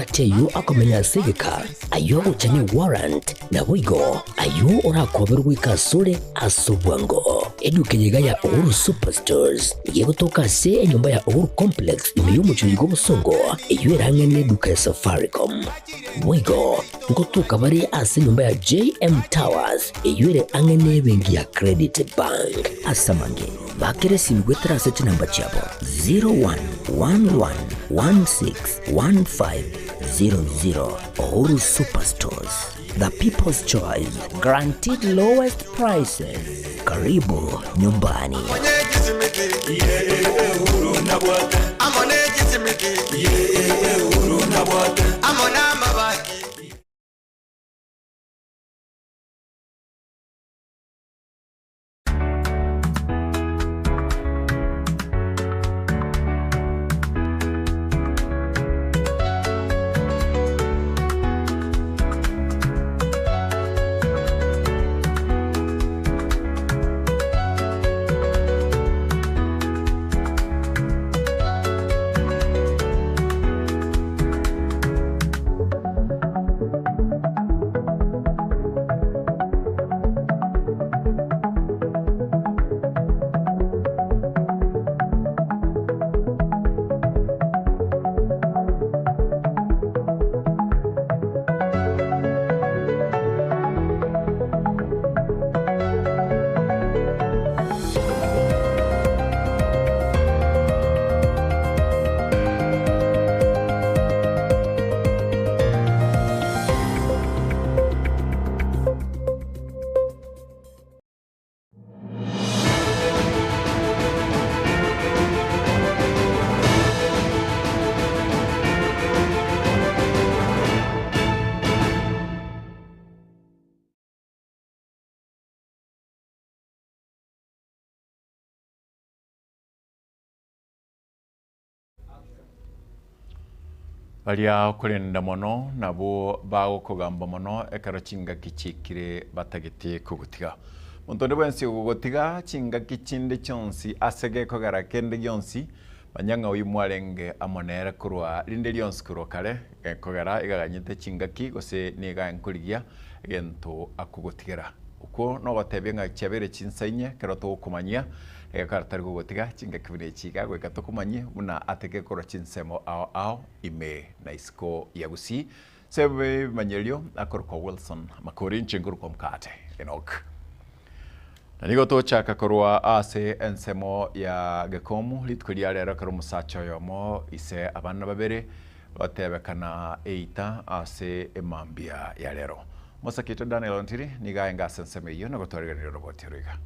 Amabati ayio akomenya ase egeka, ayio agocha ne warrant, naboigo ayio orakoberwe goika asore ase obwango. Eduka eye iga ya Uhuru Superstores nigo egotoka ase enyomba ya Uhuru Complex ime y'omochie oyo bw'obosongo, eyio erang'e neduka ya Safaricom. Boigo ngotoka bare ase enyomba ya JM Towers eyio ere ang'e nebenki ya Credit Bank. Ase amange, bakera esimi goetera ase chinamba chiabo 0111161500. Uhuru Superstores, the people's choice, guaranteed lowest prices. Karibu nyumbani. Baria okorenda mono nabwo bagokogamba mono ekero chingaki chiikire batagete kogotiga. Monto onde bwensi ogogotiga chingaki chinde chionsi ase gekogera kende gionsi, manya ng'a oyio mwarenge amo nere korwa rinde rionsi korwa kare, gekogera igaganyete chingaki gose nigo ankorigia egento akogotigera. Okwo nogotebia ng'a chiabeire chinsa inye ekero togokomanyia, Egekora tari gogotiga chingaki buna echi iga goika tokomanyie buna ateke korwa chinsemo ao ao ime na isiko ya Gusii. Ase ebimanyerio akorokwa Wilson Makori inche nkorokwa Mkate Enock. Na nigo togochaka korwa ase ensemo ya Gekomu rituko ria rero ekero omosacha oyomo ise abana babere gotebekana eita ase emambia ya rero. Mosake oito Daniel Ontiri nigo aenge ase ensemo eyio na gotwarigereria oroboti oro iga.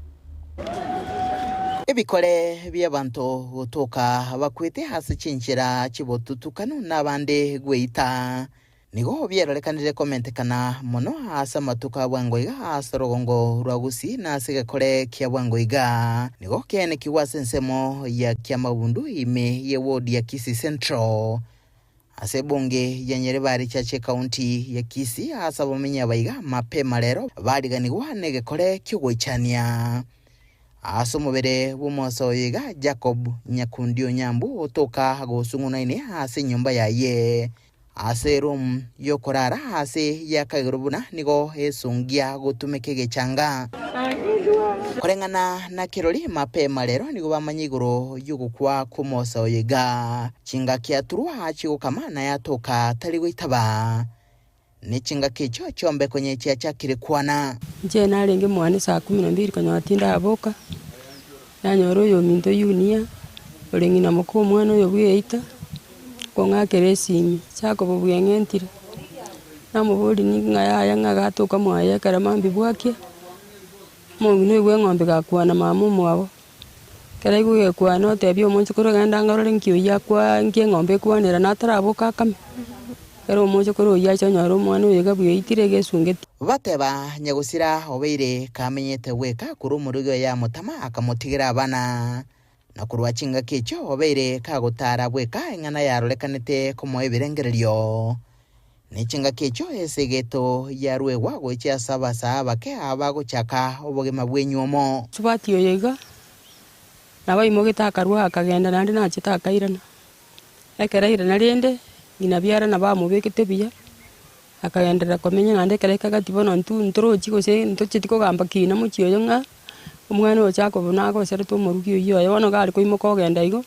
Ebikore bi'abanto gotoka bakwete ase chinchera chi'obotutukanu na abande gweita, nigo biarorekanire komentekana mono ase amatuko a bwango iga ase orogongo rwa Gusii na ase egekore kia bwango iga. Nigo kiaenekigwe ase ensemo ya Kiamabundu ime ye ward ya Kisii Central. Ase ebunge ya Nyaribari Church ekaunti ya Kisii ase abamenyi abaiga mapema rero bariganigwa negekore kiogoichania. Ase omobere bw'omosa oyo iga Jacob Nyakundi Onyambu otoka gosung'unaine ase enyomba yaye ase eroom yokorara ase yakagerwa buna nigo esungia gotumeka egechanga. Koreng'ana na kirori mapema rero nigo bamanya igoro y'ogokwa kw'omosa oyo iga. Chingaki aturwa achie gokama naye atoka tari goitaba. Ne chingaki echio chiombe konye chiachakire kwana. Inche narenge mwane saa kumi na mbili konyora tindaboka, nanyora oyominto Yunia, ore ng'ina moka omwana oyo bweita, okong'akera esimi, Jacob bweng'entire, namoboria ninki ng'a yaya ng'a gatoka mwaye ekero mambia bwakia, omong'ina oyo bweng'ombe gakwana mama omwabo. Ekero aigwa egekwana otebia omochokoro genda ngarore nki oyio akwaa nki eng'ombe ekwanera nataraboka akame. Ekero omochokoro oyio acha onyore omwana oyo iga bweitire egesungeti. Bateba, Nyagosira obeire kamenyete bweka korwa omorogi oye amotama akamotigera abana. Na korwa chingaki echio obeire kagotara bweka eng'ana yarorekanete komoa ebirengererio. Ne chingaki echio esegeto yaruegwa gochia ase abasaa abake abagochaka obogima bw'enywomo. Subati oyo iga nabo aimogete akarua akagenda naende nachete akairana. Ekero airana rende, Ng'ina biara nabo amobekete buya, akagenderera komenya naende ekero ekagati bono intwe ntorochi gose ntocheti kogamba kina mochie oyo ng'a omwana oyo Jacob nagoserete omorugi oyio oye, bono kare koimoka ogenda igo,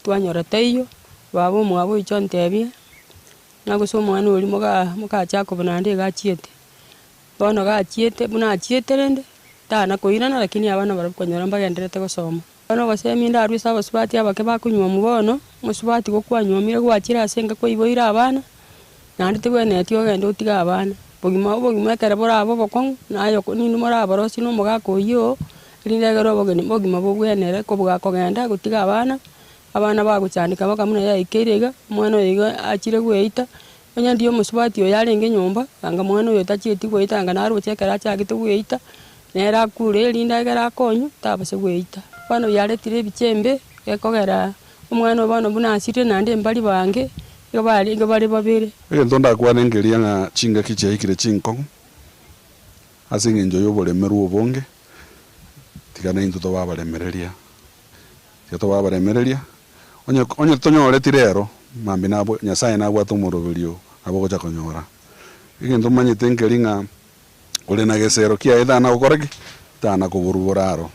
twanyora taiyo, baba omwabo oicha ontebia, ng'a gose omwana oria moga moka Jacob naende iga achiete. Bono gachiete, buna achiete rende, tana koirana lakini abana barabwo okonyora mbagendererete gosoma. Bono ogosemia ndarue ase abasubati abake bakonyuomwa bono, omosubati gokwanyuomire gwachire ase enka kwaiboire abana, naende tebwenereti ogende otige abana. Bogima obogima ekero borabe obokong'u, naye oko ninde moraborosie na omogaka oyio oo, erinde ekero obogeni obogima bobwenere kobua kogenda gotiga abana, abana bagochandeka mpaka buna yaikeire iga, omwana oyo iga achire goeita, Onye ndiyo omosubati oyo arenge nyomba, anga mwana oyo tachieti goeta anga naroche ekero achagete goeita, nere akure erinde ekero akonywa, tabasa goeita. Bono biaretire ebichembe, gekogera omwana oyo bono buna asirire naende mbari bange, igo barenge bare babere. Egento ndakwane nkeria ng'a chingaki chiaikire chinkong'u ase engencho y'oboremerwa obonge, tiga naintwe tobe abaremereria, tiga tobe abaremereria. Onye onye tonyoreti rero, mambia nabwe Nyasaye nabwate omoroberio nabo ogocha konyora. Egento manyete nkeri ng'a ore na gesero kiaye tana gokora ki? Tana koborwa boraro.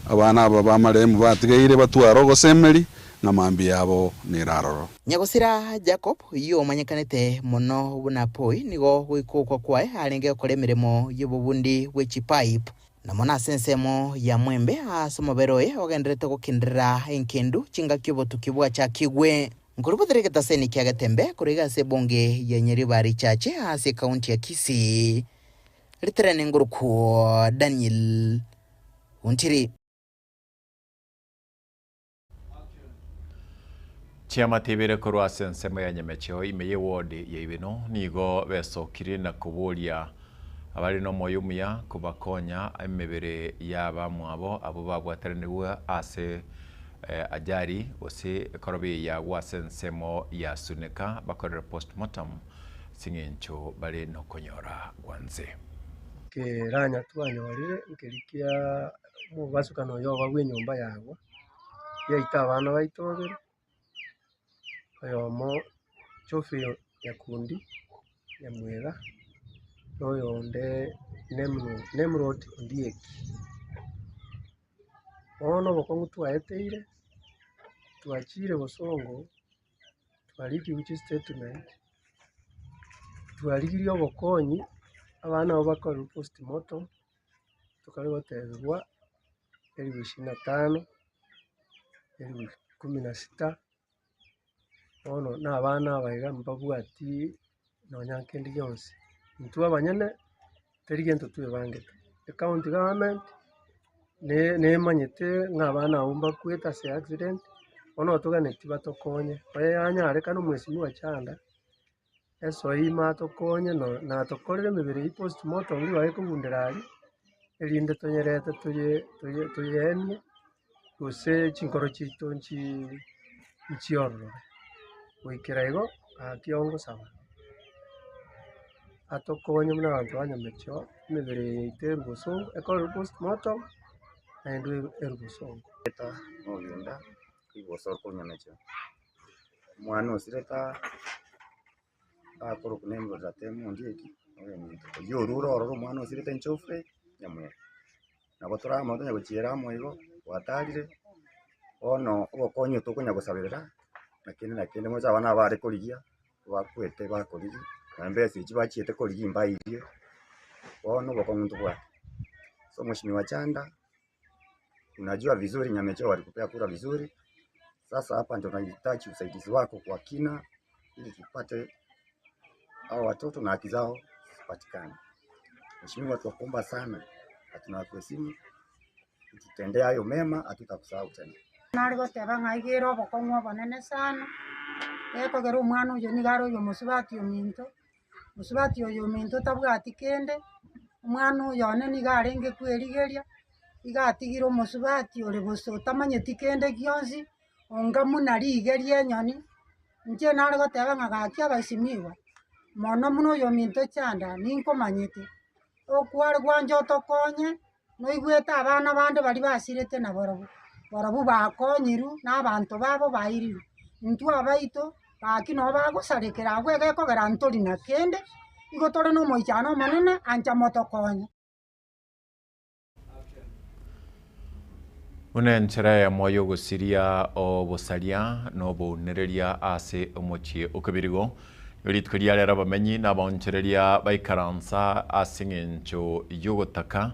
Abana aba ba marehemu batigaire batware ogosemeri, ng'a mambia yabo nere aroro. Nyagosira Jacob, oyio omanyekanete mono buna Poi, nigo goika okwa kwaye arenge gokora emeremo y'obobundi bwe chipipe. Na mono ase ensemo ya mwembe ase omobere oye ogendererete gokenderera enkendu chingaki obotuki bwachakigwe. Nkorobotera egetaseni kia Getembe korwa iga ase ebunge ya Nyaribari Chache ase ekaunti ya Kisii. Riterene ngorokwo Daniel Ontiri. Chiamate ibere korwa ase ensemo ya Nyamecheo ime y'eward ya Ibeno nigo besokirie na koboria abare nomoyo omuya kobakonya emebere y'abamwabo abwo babwataranigwe ase ajali gose ekorobi eye yagwa ase ensemo ya Suneka bakorere postmortem ase eng'encho bare nokonyora gwanse. Keranya twanyorire nkeria kia omobasukano oyo oba bw'enyomba yagwa. Yaita abana baito babere, oyomo Geoffrey Nyakundi Nyamwega, na oyonde Nemrod Ondieki. Bono obokong'u twaeteire, twachire bosongo, twarikigwe chistatement, twarigirie obokonyi, abana abwo bakorerwe postmortem, tokare gotebigwa elifu ishirini na tano, elifu kumi na sita, bono na abana aba iga mbabwati nonya nkende gionsi. Intwe abanyene, teri gento twebangete, ecounty government ne- nemanyete ng'a abana abwo mbakwete ase accident, bono toganeti batokonye, oye yanyarekana omweshimiwa Chanda. Esoe ime atokonye na atokorere emebere eyio postmortem ribaga ekogundera aria, erinde toyerete toye toye toyeenie, gose chinkoro chiaito nchi nchiororobe. Goikera igo, gaki ongosaba, atokonye buna abanto ba nyamecheo, emebere eye yaito erwe bosongo, ekorerwe postmortem, naende erwe bosongo. Eta nogenda rigoso korwa nyamecheo. Omwana osirete aa, akorokwa Nimrod Atemo Ondieki, oyominto. Oyio orure ororo omwana osirete Geoffrey Nyamweri. Nabo tore amo tonya gochiera amo igo, gwatarire, bono obokonyi tokonya gosaberera, na kende na kende moche abana aba bare korigia, bakwete bakorigia, na embesa echio bachiete korigia mbairie, bono obokong'u ntobwate. So mheshimiwa Chanda. Unajua vizuri Nyamecheo walikupea kura vizuri. Sasa hapa ndio tunahitaji usaidizi wako kwa kina, ili tupate hao watoto na haki zao zipatikane. Mheshimiwa, tunakuomba sana na tunakuheshimu, ututendee hayo mema, hatutakusahau tena. Nare goteba ng'a iga ere obokong'u obonene sana, gekogera omwana oyo nigo are oyo omosubati ominto, Mosubati oyo ominto tabwati kende, omwana oyo one nigo arenge kwerigeria, iga atigire omosubati ore bosa otamanyeti kende gionsi, onga buna riige ri'enyoni. Inche nare goteba ng'a gaki abaisimiwa, mono buna oyo ominto Chanda ninkomanyete, okware gwancha otokonye, noigwete abana bande baria basirete nabarobwo, barobwo bakonyirwe na abanto babo bairirwe, intwe abaito. Gaki noo bagosarekera abwo egekogera ntori na kende, igo tore nomoichano omonene, ancha motokonye. Buna enchera eyemo y'ogosiria obosaria na obounereria ase omochie o Kebirigo, nigo rituko ria rero abamenyi na abaonchoreria baikaransa ase eng'encho y'ogotaka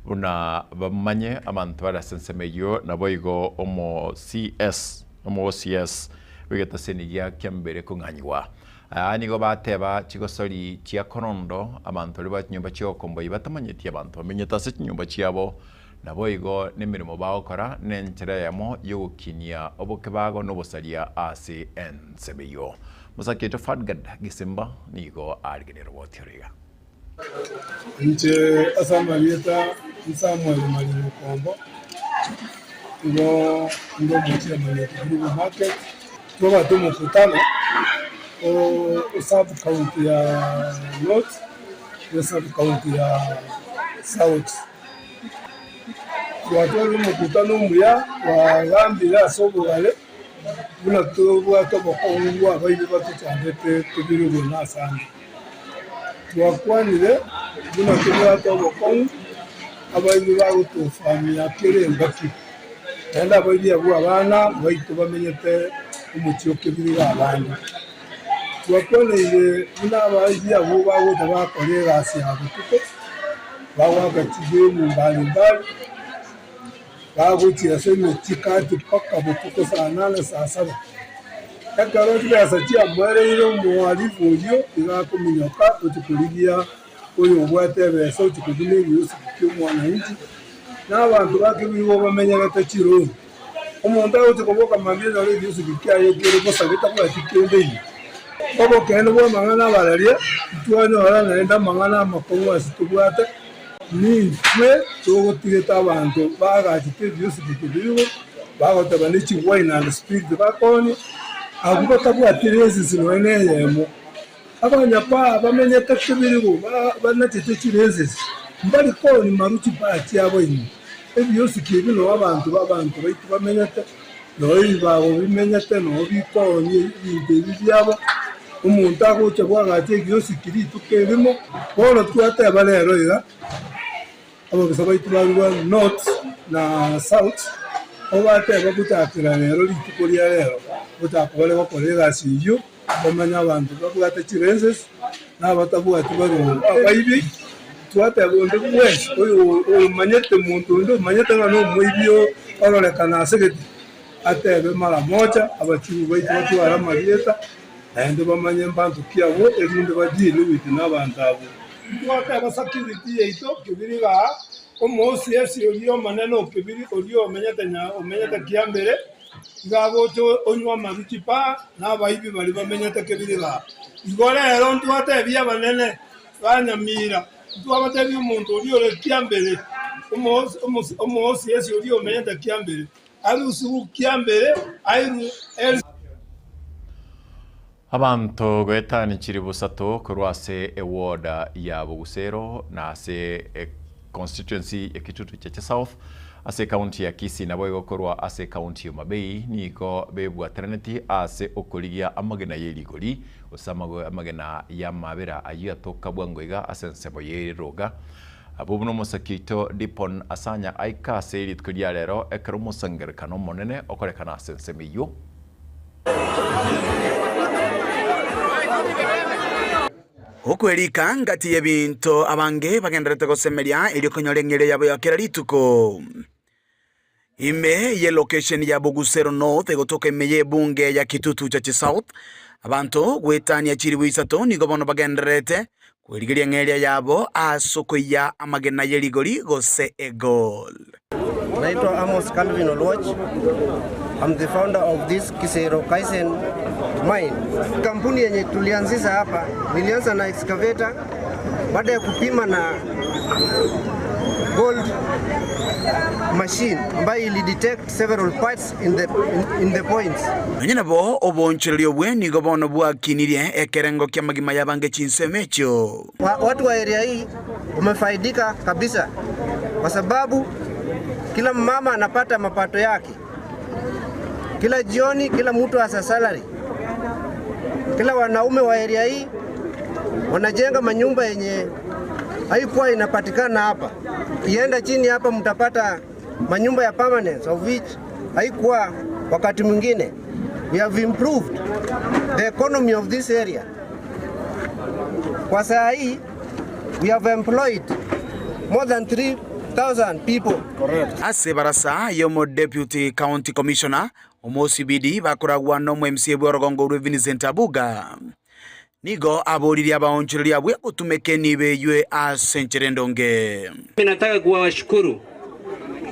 buna bamanye abanto bare ase ensemo eyio naboigo omo CS omo OCS bw'egetaseni gia kiambere kong'anyigwa. Aa nigo bateba chigosori chia korondo abanto baria ba chinyomba chi'ogokomboyia batamanyeti abanto bamenyete ase chinyomba chiabo, naboigo nemeremo bagokora nenchera eyemo y'ogokinia obokebago na obosaria ase ensemo eyio. Mosake oito Fadgad Gisimba nigo arigereire roboti oro iga. Inche ase amarieta Samuel Maringo Kombo, igo inde omochairman o Kibirigo Market. Twabwate omokutano o sub county ya North na sub county ya South. Twatwarire omokutano omuya twagambire ase obogare buna tobwate obokong'u bwa abaibwa batochandete tobirwe na ase ande. Twakwanire buna tobwate obokong'u abaibwa bagotofamia kera engaki. Naende abaibwi abwo abana baito bamenyete omochie o kebirigo abande. Twakwaneire buna abaibwi abwo bagocha bakora egasi ya botuko, bagoaka chigemu mbali mbali, bagochia ase emechie kati mpaka botuko saa nane saa saba. Ekero chibesa chiamoereire omohalifu oyio iga akominyoka gochia korigia oyobwate ebesa ochia kobuna ebiusi ki'omwananchi, na abanto ba kebirigo bamenyerete chirooro. Omonto agochia koboka mambia onyore ebiusi kiaye kere bosa getabwati kende ime. Obokeene bw'amang'ana abararia, titwanyora naende amang'ana amakong'u ase tobwate, nintwe togotigete abanto baagachete ebiusi kebirigo, bagoteba ne chiwine and spirit bakoonia, abwo batabwati resisi nonya neyemo. Abanyapaa bamenyete kebirigo banachete chirenses, mbari koni maru chipaa chiabo ime. Ebiosiki ebi noo abanto b'abanto baito bamenyete, noo ebibago bimenyete, noo bikoonia ebinto ebi biabo. Omonto agocha bwagacha egiosiki rituko erimo, bono twateba rero iga, Ababisa baito barua North na South, obateba gochakera rero rituko ria rero, gochaka bare gokora egasi eyio, bamanye abanto babwate chirenses na abatabwati bare abaibi. Twateba onde bwensi oyo omanyete monto onde omanyete ng'a nomoibi ororekana ase gete, atebe mara moja, abachibu baito batware amarieta, naende bamanye mbanto ki abwo, erinde ba deal with nabanto abwo. Twateba security yaito kebiri igaa, omo-OCS oria omonene o kebiri oria omenyete nya omenyete kiambere, iga agocha onywa amaru chipaa na abaibi baria bamenyete kebiri igaa. Igo rero ntwatebia abanene ba Nyamira, ntwabatebia omonto oria ore kiambere, omo-OCS oria omenyete kiambere, arusigwe kiambere airwe eri. Abanto goetania chilifu isato korwa ase eward ya Bogusero na ase econstituency ya Kitutu Chache South ase ecounty ya Kisii naboigo korwa ase ecounty ya Homabay nigo bebwataraneti ase okorigia amagena yerigori gose amagena yamabera ayio atoka bwango iga ase ensemo yeriroga. Abwo buna omosaki oito Dipon Asanya aika ase rituko ria rero ekero omosangererekano omonene okorekana ase ensemo eyio. Okwerika ngati y'ebinto abange bagendererete gosemeria erio konyora eng'eria yabo ya kera rituko. Ime y'elocation ya Bogusero North egotoka ime y'ebunge ya Kitutu Chache South, abanto goetania chilifu isato nigo bono bagendererete kwerigeria eng'eria yabo ase okoiya amagena ye rigori gose egold. Naitwa Amos Calvin Oluoch. I'm the founder of this Kisero Kaisen mine. Kampuni yenye tulianzisha hapa, nilianza na excavator baada ya kupima na gold machine ambayo ili detect several parts in the, in the points. Nonya nabo oboonchoreria obwe nigo bono bwakinirie ekerengo ki'amagima y'abange chinsemo echio. Watu wa area hii wamefaidika kabisa kwa sababu kila mama anapata mapato yake kila jioni, kila mtu asa salary. Kila wanaume wa area hii wanajenga manyumba yenye haikuwa inapatikana hapa. Ukienda chini hapa mtapata manyumba ya permanence of which haikuwa wakati mwingine. We have improved the economy of this area. Kwa saa hii we have employed more than 3000 people. Ase ebarasa y'omo Deputy County Commissioner Omosibidi bakoragwa nomo MCA bw'orogongo orwe Vincent Abuga nigo aboririe abaonchoreria abwe gotumeka enibo eywe ase enchera endonge. Mimi nataka kuwashukuru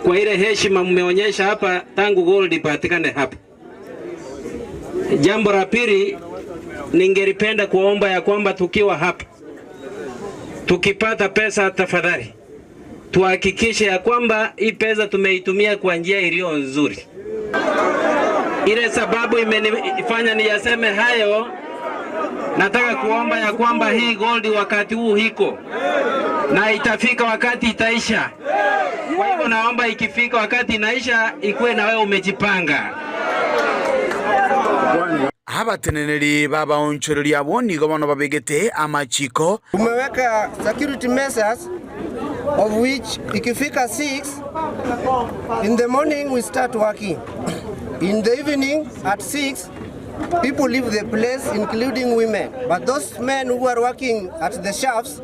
kwa ile heshima mmeonyesha hapa tangu gold ipatikane hapa. Jambo la pili, ningelipenda kuomba ya kwamba tukiwa hapa tukipata pesa, tafadhali tuhakikishe ya kwamba hii pesa tumeitumia kwa njia iliyo nzuri. Ile sababu imenifanya niyaseme hayo, nataka kuomba ya kwamba hii gold wakati huu hiko na itafika wakati itaisha. Kwa hivyo naomba ikifika wakati inaisha, ikuwe na wewe umejipanga. Abateneneri b'abaonchoreria abwo nigo bono babegete amachiko. Tumeweka security measures of which ikifika 6 in the morning we start working. In the evening at 6 people leave the place including women. But those men who are working at the shafts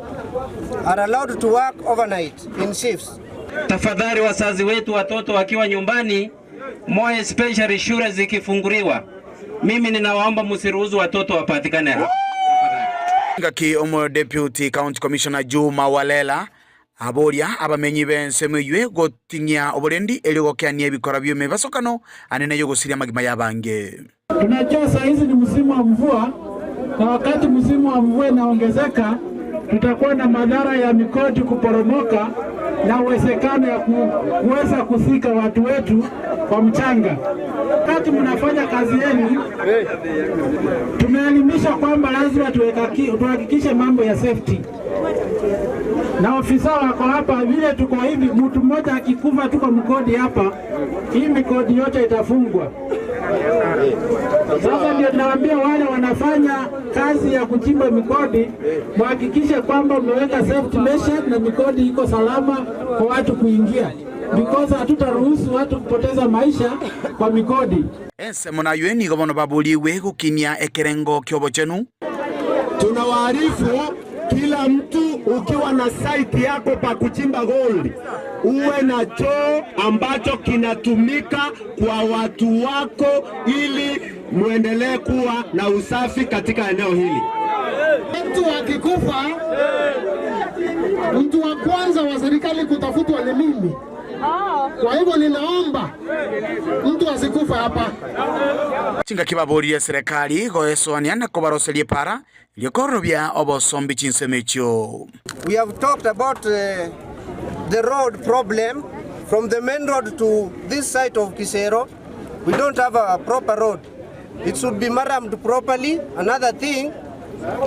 are allowed to work overnight in shifts. Tafadhali wazazi wetu, watoto wakiwa nyumbani, more especially shule zikifunguliwa, mimi ninawaomba msiruhusu watoto wapatikane hapa. Ngaki omo Deputy County Commissioner Juma Walela aboria abamenyi b'ensemo eywe goting'ia oborendi erio gokeania ebikora bi'emebasokano anene y'ogosiria amagima y'abange. Tunajua saa hizi ni msimu wa mvua, na wakati msimu wa mvua inaongezeka, tutakuwa na madhara ya mikoti kuporomoka na uwezekano ya kuweza kuzika watu wetu kwa mchanga. Wakati mnafanya kazi yenu, tumeelimisha kwamba lazima tuhakikishe mambo ya safety, na ofisa wako hapa, vile tuko hivi, mtu mmoja akikufa tuko mkodi hapa, hii mikodi yote itafungwa. Sasa ndio tunawaambia wale wanafanya kazi ya kuchimba mikodi, muhakikishe kwamba mmeweka safety measure na mikodi iko salama kwa watu kuingia, because hatutaruhusu watu kupoteza maisha kwa mikodi. Ensemo naywe nigo bono baboriwe gokinia ekerengo ki'obochenu. Tunawaarifu kila mtu, ukiwa na site yako pa kuchimba gold, uwe na choo ambacho kinatumika kwa watu wako ili muendelee kuwa na usafi katika eneo hili. Mtu akikufa, mtu wa kwanza wa serikali kutafutwa ni mimi. Kwa hivyo ninaomba mtu asikufa hapa. Chingaki baboririe serikali goesoania na kobaroseria epara riokorobia obosombi chinsemo echio. We have talked about the road problem from the main road to this side of Kisero. We don't have a proper road. It should be maramed properly. Another thing,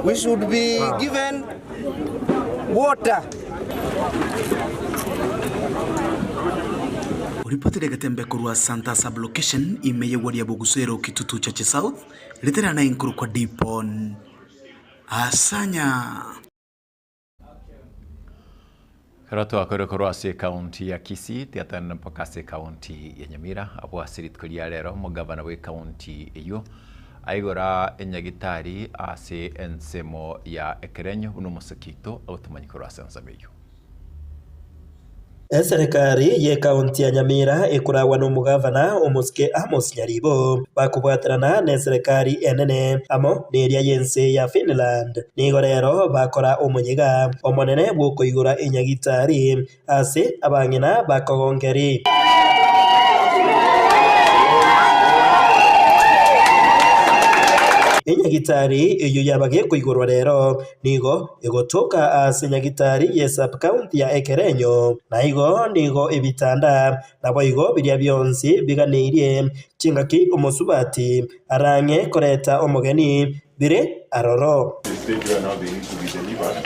we should be given water. Oripotire getembe korwa Santa Sublocation ime y'egwari ya Bogusero Kitutu Chache South ritera na inkuru kwa Dipon Asanya. Kero twakore korwa ase ekaunti ya Kisii tiatana mpaka ase ekaunti ya Nyamira abwo ase rituko ria rero omogavana bwa ekaunti eywo aigora enyagitari ase ensemo ya ekerenyo buna omosekito agotomanya korwa ase ensemo eywo. Eserikari ye kaunti ya Nyamira ikuragwa n'omugavana omusike Amos Nyaribo bakubwaterana na eserikari enene amo neria yense ya Finland nigo rero bakora omonyiga omonene bwokoigora enyagitari ase abang'ina bakogongeri. Enyagitari eyo yabage koigorwa rero nigo egotoka ase nyagitari ye sub county ya Ekerenyo na igo nigo ebitanda nabo igo biria bionsi biganeirie chingaki omosubati arange koreta omogeni bire aroro. The stage where now they need to be delivered,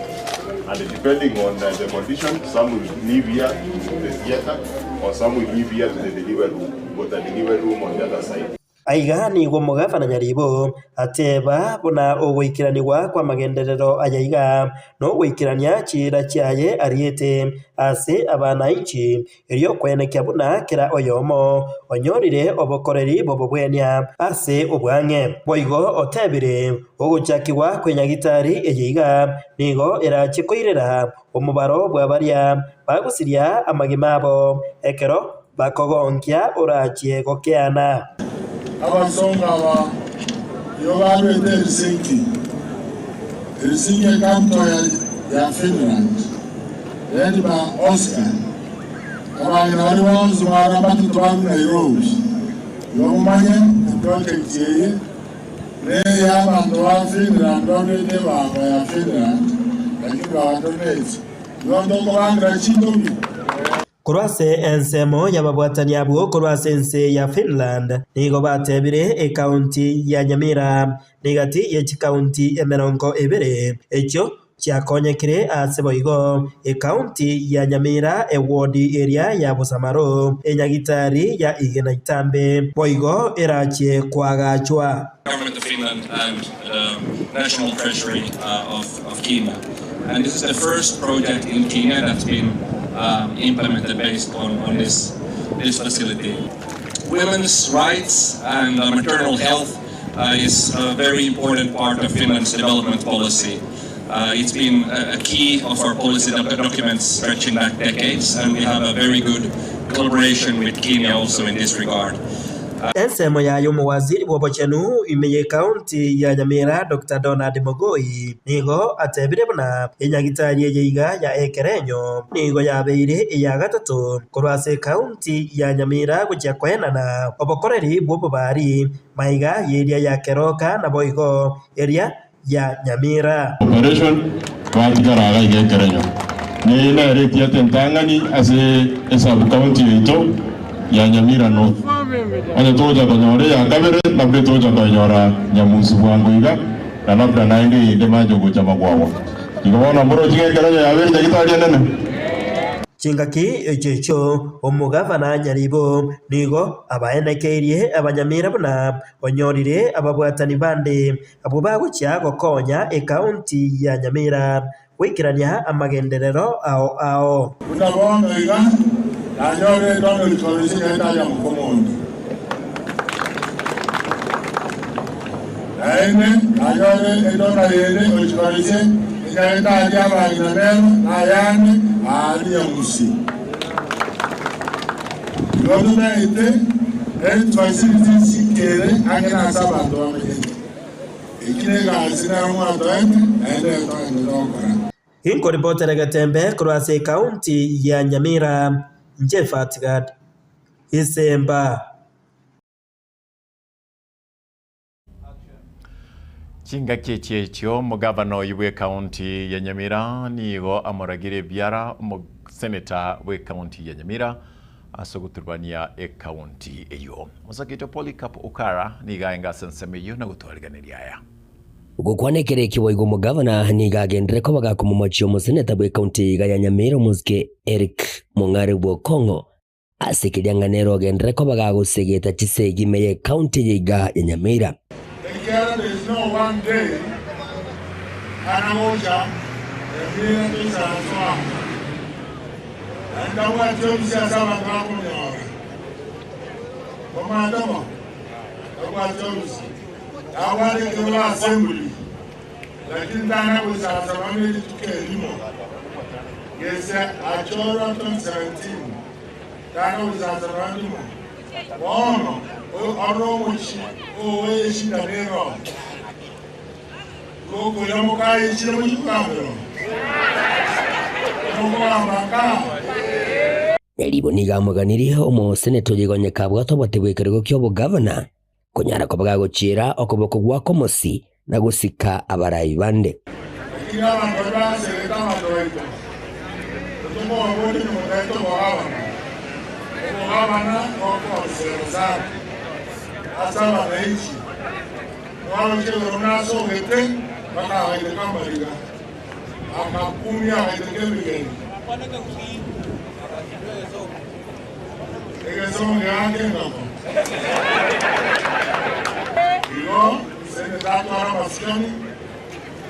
and depending on the condition, some will leave here to the theater or some will leave here to the delivery room, but the delivery room on the other side. Aiga nigo omogavana Nyaribo ateba buna ogoikeranigwa kw'amagenderero aya iga nogoikerania chiira chiaye ariete ase abanainchi, erio kwenekia buna kera oyomo onyorire obokoreri bw'obobwenia ase obwang'e. Boigo otebire, Ogochakigwa kw'enyagitari eye iga nigo erache koirera omobaro bwa baria bagosiria amagima abo ekero bakogonkia orachie gokeana. Abasongo aba nigo barwete Helsinki, Helsinki ecapital ya Finland, led by Oscar. Abang'ina baria bonsi barabatete barwe Nairobi, igo momanye eproject eye neye abanto ba Finland barwete ebango ya Finland, lakini bagadonate. Igo tokobangera chintobi. Korwa ase ensemo y'ababwatani abwo korwa ase ense ya Finland nigo batebire ekaunti ya Nyamira negati ye chikaunti 20 echio chiakonyekire ase boigo ekaunti ya Nyamira ewodi eria ya Bosamaro enyagitari ya Igena Itambe boigo erachie koagachwa. Government of Finland and the National Treasury of Kenya. And this is the first project in Kenya that's been implemented based on this facility. Women's rights and maternal health is a very important part of Finland's development policy. It's been a key of our policy documents stretching back decades, and we have a very good collaboration with Kenya also in this regard. Ensemo yaye omowaziri bw'obochenu ime y'ekaunti ya Nyamira Doctor Donald Mogoi nigo atebire buna enyagitari eye iga ya Ekerenyo nigo yabeire eya gatato korwa ase ekaunti ya Nyamira gochia koenana obokoreri bw'obobari maiga y'eria ya Keroka naboigo eria ya Nyamira. Operation batigara iga iga ekerenyo. Neye nere etiate entang'ani ase esub county yaito ya Nyamira North. Onye togocha konyora eya kabere labda togocha koenyora Nyamusi bwango iga na labda naende eyende mache gocha Magwagwa. Igo bono mborochi ng'a ekerenyo yabeire nyagitari enene. Chingaki echio echio omogavana Nyaribo nigo abaenekeirie abanyamira buna onyorire ababwatani bande Abwo bagochia gokonya ekaunti ya Nyamira goikerania amagenderero ao ao. Buna bono iga nanyorire etondo rikoro ase egeita ria mokomonto, naende nanyore etondo yende ochibarise egeita ria abang'ina nero nayande aaria Musi. Igo totaete health facilities chikere ang'e nase abanto bamenyete. Eki negasi nero mwatoete, naende nero togenderete gokora. Inkoripotera egetembe korwa ase ekaunti ya Nyamira, inche Fatgad Isemba. Chingaki echi echio omogavana oyio bw'ekaunti ya Nyamira nigo amoragire ebiara omoseneta bw'ekaunti ya Nyamira ase ogoturubania ekaunti eyio. Mosakito Polycarp Okara nigo aenge ase ensemo eyio na gotwariganeria aya. Gokwana ekero ekio boigo omogavana nigo agenderere koba gakomomochia omoseneta bw'ekaunti eye iga ya Nyamira omosike Eric Mong'are Bwokong'o Ase keria ng'a nere ogenderere koba gagosegeta chisegi ime y'ecounty eye iga ya Nyamira. Ekiagera there is no one day ana gocha Nyamira toisaranse amo, naende tabwati obisi ase abanto bakomonyora. Omanyete bo? Tabwati obisi. Nabwate ekero assembly, lakini tana goisaransa nonya ne rituko erimo. Gese achorwa 2017, tana goisaransa nonya rimo. Bono orore omochie oo eshida nero. Igo okoira mokaye echire mochie kogambera oo? Mokogamba nka? Nyaribo nigo amoganirie omoseneta oyo igo onye kabwate obote bw'ekerogo ki'obogavana, konyara koba gagochiera okoboko gw'akomosi na gosika abarai bande. Lakini abanto baria baserete abanto baito, totokobaboria nyuma taete obogabana. Obogabana nokoonsera sana ase abananchi. Mwaroche igoro nasogete mpaka agaiteka amariga, akakumia agaiteka emegeni. Egesomo geake engako. Igo seneta atware amasikani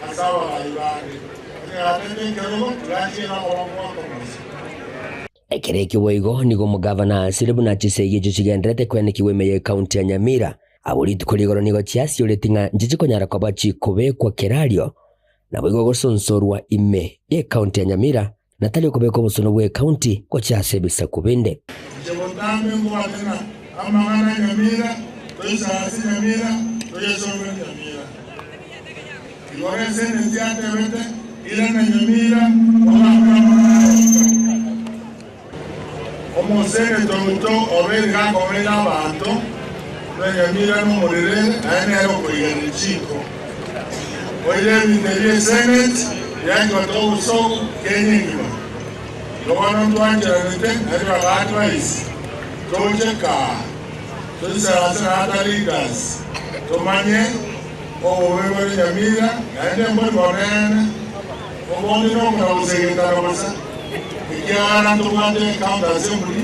ase abagai bande, onye gatete ekerogo tigachiera koba gwakomosa. Ekero ekio boigo nigo omogavana asire buna chisegi echio chigendererete koenekigwa ime y'ecounty ya Nyamira. Abwo rituko rigoro nigo chiasioreti ng'a nchichikonyara koba chikobekwa kerario, naboigo gosonsorwa ime y'ecounty ya Nyamira, na tari okobeka obosono bw'ecounty gochia ase ebisaku binde. Inche botambe nkobate ng'a amang'ana a Nyamira toisaranse Nyamira toyesomere Nyamira. Igoro eseneti yatebete, Irana Nyamira ogambe amang'ana aya inka. Omoseneta oito obeire gakomeina abanto, buna Nyamira nomorerere naende nere okoigana richiko. Oire ebinto ebi eseneti yaigota obosoku Kenya engima. Igo bono ntwancheranete naende baka advise toche kaa toisaranse na other leaders tomanye obobe bore Nyamira naende mbori bonene obondi nokonagosegetana bosa ekiagera ntobwate county assembly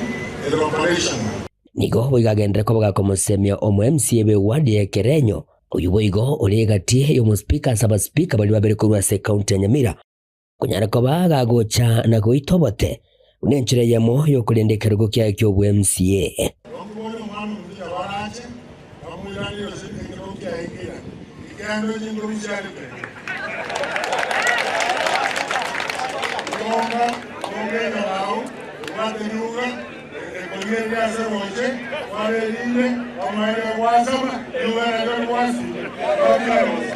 ere operational. Nigo boigo agenderere koba gakomosemia omo MCA bwe ward ya Ekerenyo, oyio boigo ore egati y'omospika ase abaspika baria babere korwa ase ekaunti ya Nyamira, konyara koba gagocha na goita obote buna enchera eyemo y'okorenda ekerogo kiaye ki'obwe MCA. Bakoboria omwana omonto barache, bamoiranerie gose ekerogo kiaye nkeira, ekiagera ndoche nkoru chiarete. Tonga, tonga enyang'au, ebwate riuga, ekorigereria ase roche, twara erinde, bamaete gwasama, riuga nario rigwasire, roria roche.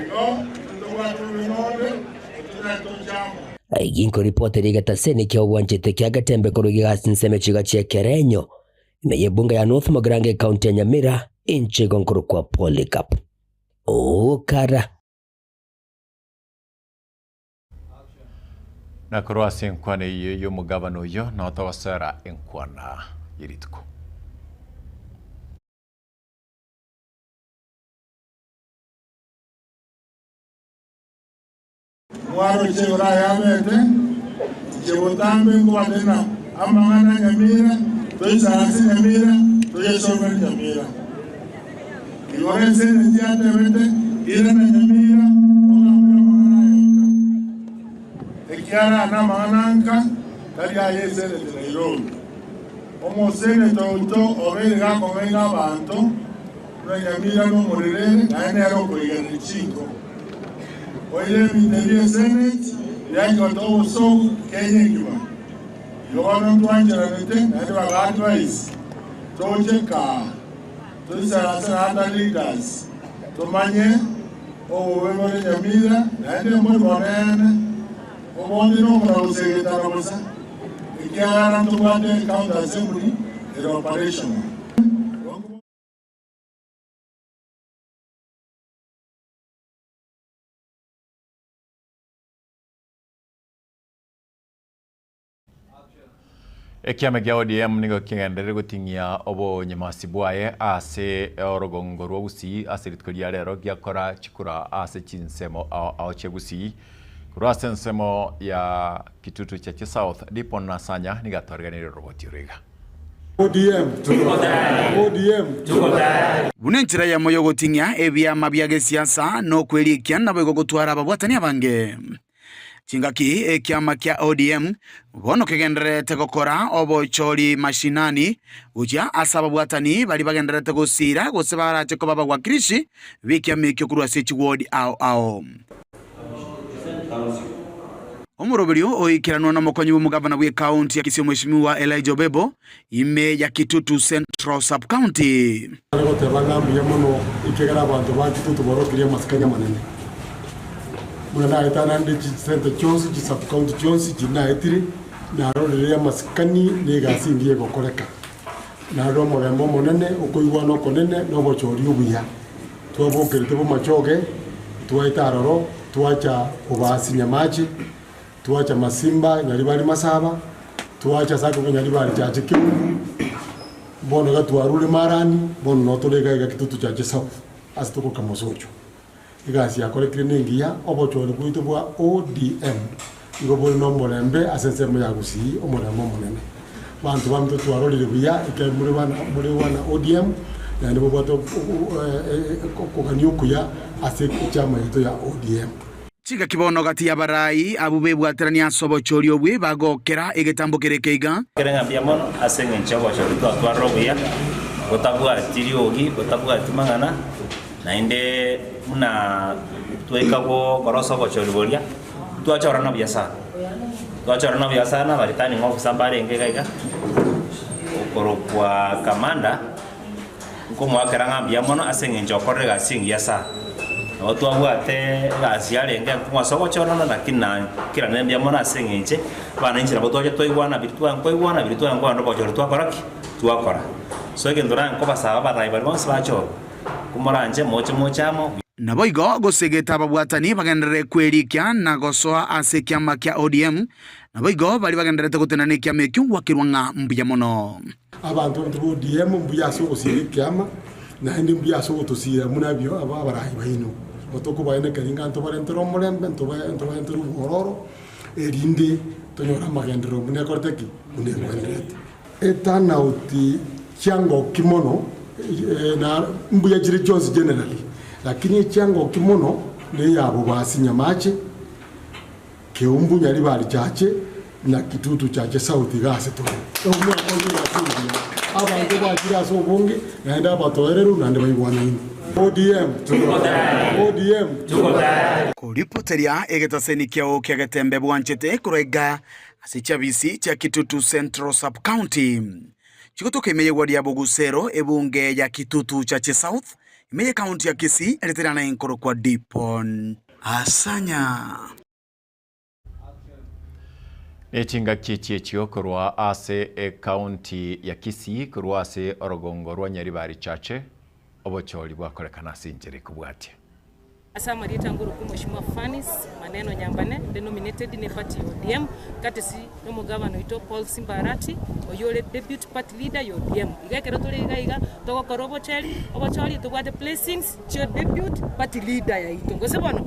Igo, intwe tobwate obobe nonde, ototari toche amo. Ginko ripoti rigetaseni kia obwanchete kia Getembe korwa igasi nseme chiga chi'ekerenyo ime y'ebunge ya North Mugirango ecounty ya Nyamira inche igo nkorokwa Polycarp Okara. Na korwa ase enkwana eyio y'omogabana oyio nao togosera enkwana ye rituko. Mwaroche igoro ayabete, inche botambe nkobate ng'a amang'ana a Nyamira toisaranse Nyamira toyesomere Nyamira. Igoro eseneti yatebete, Irana Nyamira ogambere amang'ana aya nka. Ekiagera aya namang'ana nka, tari aya eseneti Nairobi. Omoseneta oito obeire gakong'aina abanto buna Nyamira nomorerere naende nere okoigana richiko. Oire ebinto ebi eseneti riachigota obosooku Kenya engima. Igo bono ntwancheranete naende baka advise toche kaa toisaranse na other leaders tomanye obobe bore Nyamira naende mbori bonene obondi nokonagosegetana bosa ekiagera ntobwate county assembly ere operational. Ekiama gia ODM nigo kigenderere goting'ia obonyamasi bwaye ase orogongo rwa Gusii ase rituko ria rero giakora chikura ase chinsemo ao ao chia Gusii. Korwa ase ensemo ya Kitutu Chache South, Dipon Nasanya nigo atoreganirie oroboti oro iga. Buna enchera eyemo y'ogoting'ia ebiama bia gesiasa na okwerikia naboigo gotwara ababwatani abange. Chingaki ekiama kia ODM bono kegendererete gokora obochori mashinani gochia ase ababwatani baria bagendererete gosiira gose barache koba abawakilishi b'ekiama ekio korwa ase chiwodi ao ao. Omoroberio oikeranwa nomokonyi bw'omogavana bw'ekaunti ya Kisii Omweshimiwa Elijah Obebo ime ya Kitutu Central Sub-County. Are goteba ng'a mbuya mono ekiagera abanto ba Kitutu borokirie amasikani amanene. Buna naetananire chisenta chionsi, chisub-county chionsi chiria naetire, narorire amasikani na egasi engiya egokoreka. Narore omorembe omonene, okoigwana okonene, na obochori obuya. Twabokerete bomachoge, twaeta aroro, twacha kobasinya amache, twacha Masimba, Nyaribari Masaba, twacha ase akorokwa Nyaribari Chache Keumbu, bono iga twarure Marani, bono noo tore iga iga Kitutu Chache South, ase tokoroka Mosocho. Egasi yakorekire nengiya, obochori bwaito bwa ODM igo bore nomorembe ase ensemo ya Gusii, omorembe omonene. Banto baminto twarorire buya ekero more bana more bana ODM, naende babwate okogania okuya ase echama yaito ya ODM. Chingaki bono gati y'abarai abwo bebwaterania ase obochori obwe bagokera egetambo kere ekeiga. Kere ng'a mbuya mono ase engencho y'obochori twatwarire obuya, botabwati riogi, botabwati mang'ana, naende buna twaika gokora ase obochori boria, twachorana buya sana. Twachorana buya sana, aba returning officer mbarenge iga iga, okorokwa Kamanda. Nkomoakera ng'a mbuya mono ase engencho okorire egasi engiya sana. Nabo twabwate egasi yarenge enkong'u ase ogochorana lakini na kera ne mbuya mono ase eng'enche abana inche nabo twacha twaigwana biria twakoigwana biria twankwana obochori twakora ki? Twakora. So egento nankobasaba abarai baria bonsi bachorwa, komoranche moche moche amo. Naboigo gosegeta ababwatani bagenderere kwerikia na gosoa ase ekiama kia ODM, naboigo baria bagendererete gotenena ekiama ekio gwakerwa ng'a mbuya mono. Abanto baito ba ODM mbuya ase ogosiira ekiama, naende mbuya ase ogotosiira buna abio abarai baino. Gotokobaenekeria ng'a ntobarentere omorembe, ntobarentere obwororo, erinde tonyore amagenderero buna ekorete ki? Buna egwenerete. Eturnout chiangoki mono na mbuya chire chionsi generally, lakini echiangoki mono neya Bobasi Nyamache, Keumbu Nyaribari Chache na Kitutu Chache South iga ase tore. Omwaka oyo egasi engiya. Abanto bachire ase obonge naende abatoereru naende baigwanaine. ODM tuko tayari. ODM tuko tayari. Koripoteria egetaseni kiao kia Getembe bwanchete korwa iga ase chiabisi chia Kitutu Central Sub-County. Chigotoka ime y'egwa ria Bogusero, ebunge ya Kitutu Chache South, ime y'ecounty ya Kisii, ereterana enkorokwa Dipon. Asanya. Ne chingaki echi echio korwa ase ekaunti ya Kisii korwa ase orogongo rwa Nyaribari Chache obochori bwakorekana ase enchera ekobwatia. Ase amarieta ngorokwa Mweshimiwa Fannis Maneno Nyambane, nde nominated ne party ya ODM, courtesy na omogabana oito Paul Simba Arati, oyio ore deputy party leader ya ODM. Iga ekero tore iga iga, togokora obocheri, obochori tobwate placings chia deputy party leader yaito, gose bono?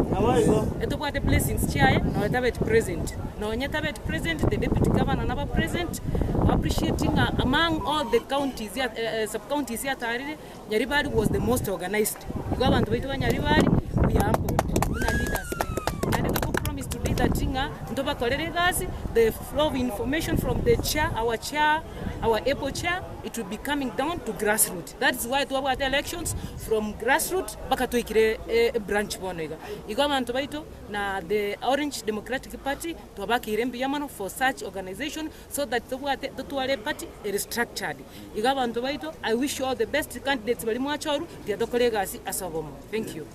Etobwate placings chiaye nonya tabeti present, nonye tabeti present, the deputy governor naba present, appreciating ng'a among all the counties ya sub counties yatarire, Nyaribari was the most organized. Igo abanto baito ba Nyaribari we are humbled buna leaders baito. Naende toko promise today that ng'a ntobakorere egasi, the flow of information from the chair, our chair, our able chair, it will be coming down to grassroot. That is why twabwate elections from grassroot mpaka twaikire ebranch bono iga. Igo abanto baito na the Orange Democratic Party twabakeire mbuya mono for such organization so that tobwate totware eparty ere structured. Igo abanto baito I wish you all the best candidates baria mwachorwa tiga tokore egasi ase obomo. Thank you.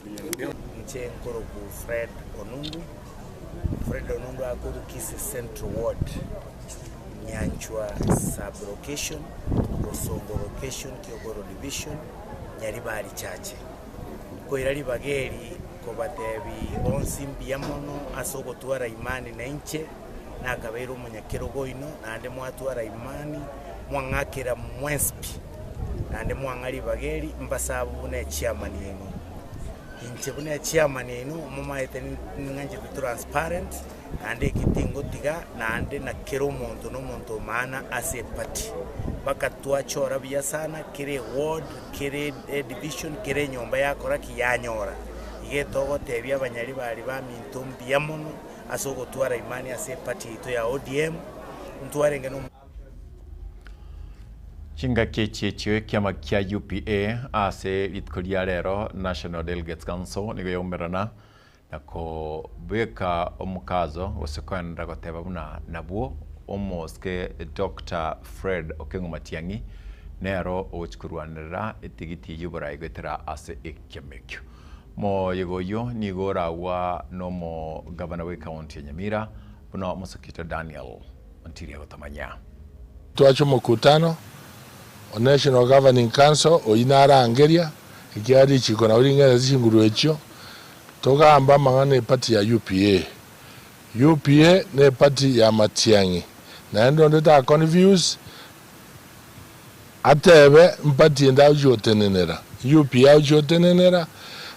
Inche nkoroku Fred Onundu, Fred Onundu akorwa Kisii Central Ward, Nyanchwa sub location, Bosongo location, Kiogoro division, Nyaribari Chache. Nkoira ribaga eri kobatebi bonsi mbuya mono ase ogotwara imani nainche. nakabeire omonyakerogo oino, naende mwatwara imani, mwang'akera mwensi pi, naende mwang'a ribaga eri, mbasabe buna echiamani yaino. Inche buna echiamani yaino, momaete ning'anchete transparent, naende eki tingotiga, naende na kera omonto na omonto o maana ase eparty. Mpaka twachora buya sana, kera eward, kera edivision, kera enyomba yakora ki? Yanyora. Iga etogotebia abanyaribari baminto mbuya mono. Ase ogotwara imani ase eparty yaito ya ODM, ntwarenge no. Chingaki echi echio ekiama kia UPA ase rituko ria rero National Delegates Council nigo yaumerana na kobeka omokazo gose koenderera goteba buna nabwo omosike Doctor Fred Okengo Matiang'i nero ogochi korwanerera etigiti y'oborai goetera ase ekiama ekio. Moyega oyio nigo oragwa nomogavana bw'ecounty ya Nyamira buna omosokito Daniel Ontiri agotomanya. Twache omokutano o National Governing Council oyio narangeria, ekiagera richiko nabo ring'erete chinguru echio, togambe amang'ana eparty ya UPA. UPA ne eparty ya Matiang'i, naende onde ta confuse Atebe, Mpatie ende agochia gotenenera, UPA agochia gotenenera,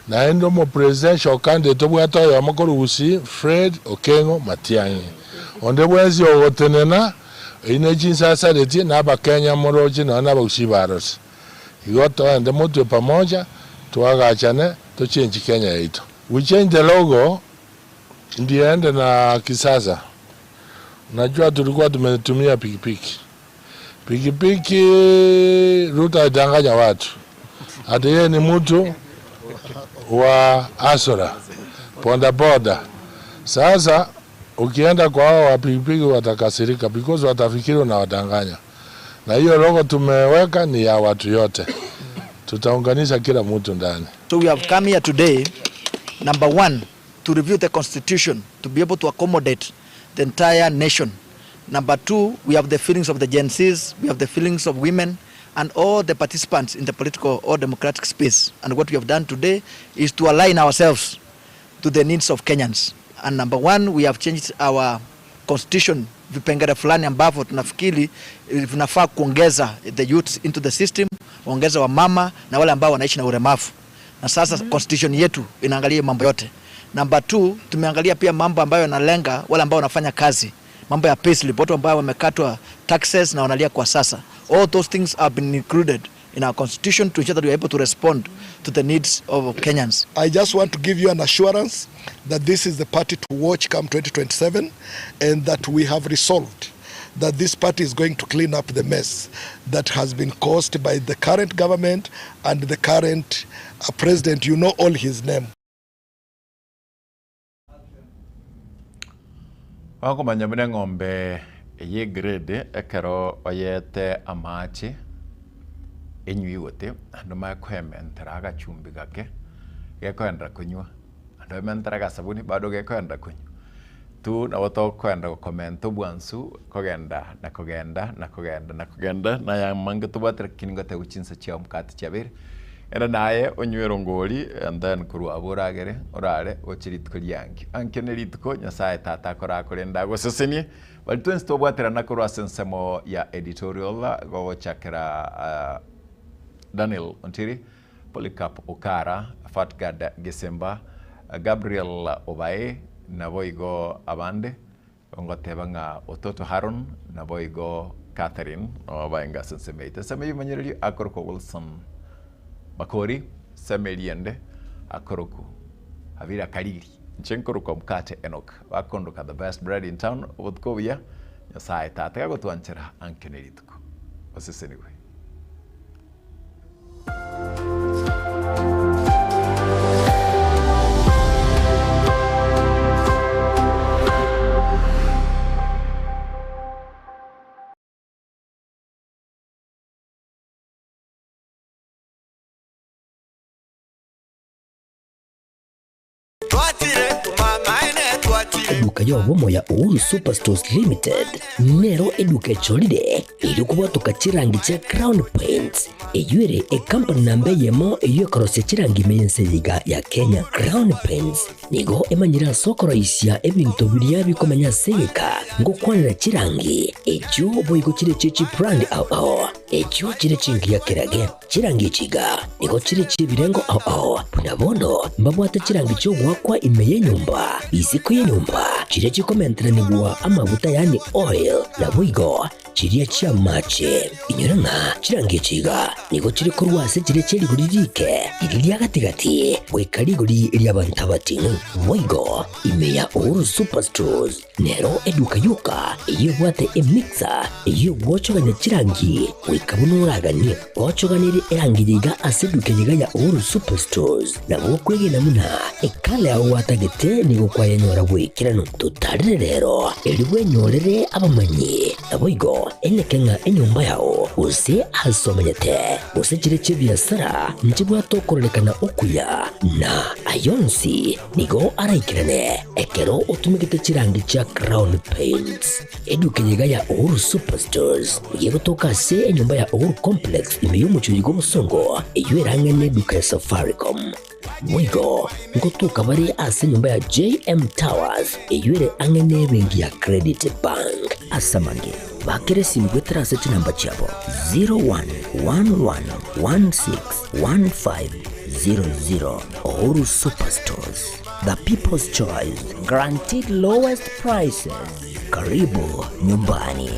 naende omopresidential candidate obwate oyomo korwa Gusii, Fred Okengo Matiang'i. Onde bwensi ogotenena, eyio ne chinsasaretie, na Abakenya moroche nonya na Abagusii barose. Igo toende motwe pamoja, toagachane, tochenchi Kenya yaito. We change the logo ndiende na kisasa. Unajua tulikuwa tumetumia pikipiki. Pikipiki Ruto alidanganya watu. Ati yeye ni mtu wa asora boda boda. Sasa ukienda kwa hao wa pikipiki watakasirika because watafikiri unawadanganya. Na hiyo logo tumeweka ni ya watu yote, tutaunganisha kila mtu ndani. So we have come here today, number one, to review the constitution to be able to accommodate the entire nation. Number two, we have the feelings of the Gen Zs, we have the feelings of women, and all the participants in the political or democratic space. And what we have done today is to align ourselves to the needs of Kenyans. And number one, we have changed our constitution vipengele fulani ambavyo tunafikiri vinafaa kuongeza the youth into the system, waongeza wamama na wale ambao wanaishi na ulemavu. Na sasa constitution yetu inaangalia mambo yote. Number two, tumeangalia pia mambo ambayo yanalenga wale ambao wanafanya kazi, mambo ya payslip, watu ambao wamekatwa taxes na wanalia kwa sasa. All those things have been included in our constitution to ensure that we are able to respond to the needs of Kenyans. I just want to give you an assurance that this is the party to watch come 2027 and that we have resolved that this party is going to clean up the mess that has been caused by the current government and the current president. You know all his name. Bakomanya buna eng'ombe eye egrade ekero oyete amache enywe igote, naende omanye koementera agachumbi gake, gekoendera konywa, naende oementere agasabuni bado gekoendera konywa. Tu nabo tokoenda gokomenta obwansu kogenda na kogenda na kogenda na kogenda na amange tobwate lakini ngotebiwa chinsa chia omokate chiabeire. Ere naye onywe erongori and then korwa abwo oragere orare oche rituko riankio. Ankio ne rituko Nyasaye tata akorakorende agosesenie, baria twensi twabwaterana korwa ase ensemo ya editorial gogochakera Daniel Ontiri, Polycarp Okara, Fatgard Gesemba, Gabriel Obae, naboigo abande, ngoteba ng'a Ototo Haron, naboigo Catherine, obaenga ase ensemo yaito. Ensemo y'obomanyererio akorokwa Wilson Makori, ensemo eria ende akorokwa Habira Kariri. Inche nkorokwa Mkate Enock, bakondoka the best bread in town, obotuko obuya, Nyasaye tata gagotwanchera ankio ne rituko. Osesenigwe. Eduka y'obomo ya Uhuru Superstores Limited nero eduka echorire erio kobwatoka chirangi chia Crown Paints eyio ere ecompany namba eyemo eyio ekorosia chirangi ime y'ense eye iga ya Kenya. Crown Paints nigo emanyire ase okoroisia ebinto biria bikomenya ase egeka ngokwanera chirangi echio boigo chire chie chibrand ao ao echio chire chingiya kerage. Chirangi echi iga nigo chire chi'ebirengo ao ao, buna bono mbabwate chirangi chi'ogoakwa ime y'enyomba, isiko y'enyomba, chiria chikomenteranigwa amaguta yaani oil, naboigo chiria chi'amache. Inyora ng'a chirangi echi iga nigo chire korwa ase chiria chie rigori rike, riria ria gati-gati, goika rigori ri'abanto abating'u. Boigo ime ya Uhuru Superstores Nero eduka yoka eyio ebwate emixer eyio egwochogania chirangi goika buna oraganie. Ochoganirie erangi eye iga ase eduka eye iga ya Uhuru Superstores nabo okwegena buna ekala yao gwatagete nigo kwayenyora goikeranu. Totarire rero erio bwenyorere abamanyi naboigo eneke ng'a enyomba yao gose ase omenyete gose chire chi'ebiasara nchibwate okororekana okuya na ayonsi nigo araikerane Ekero otumegete chirangi chia Crown Paints, eduka eye iga ya Uhuru Superstores nigo egotoka ase enyomba ya Uhuru Complex ime y'omochie oyo bw'obosongo eyio erang'e neduka ya Safaricom. Boigo ngotoka bare ase enyomba ya JM Towers eyio ere ang'e nebenki ya Credit Bank. Ase amange, bakera esimu goetera ase chinamba chiabo 0111161500. Uhuru Superstores. The people's choice. Guaranteed lowest prices. Karibu nyumbani.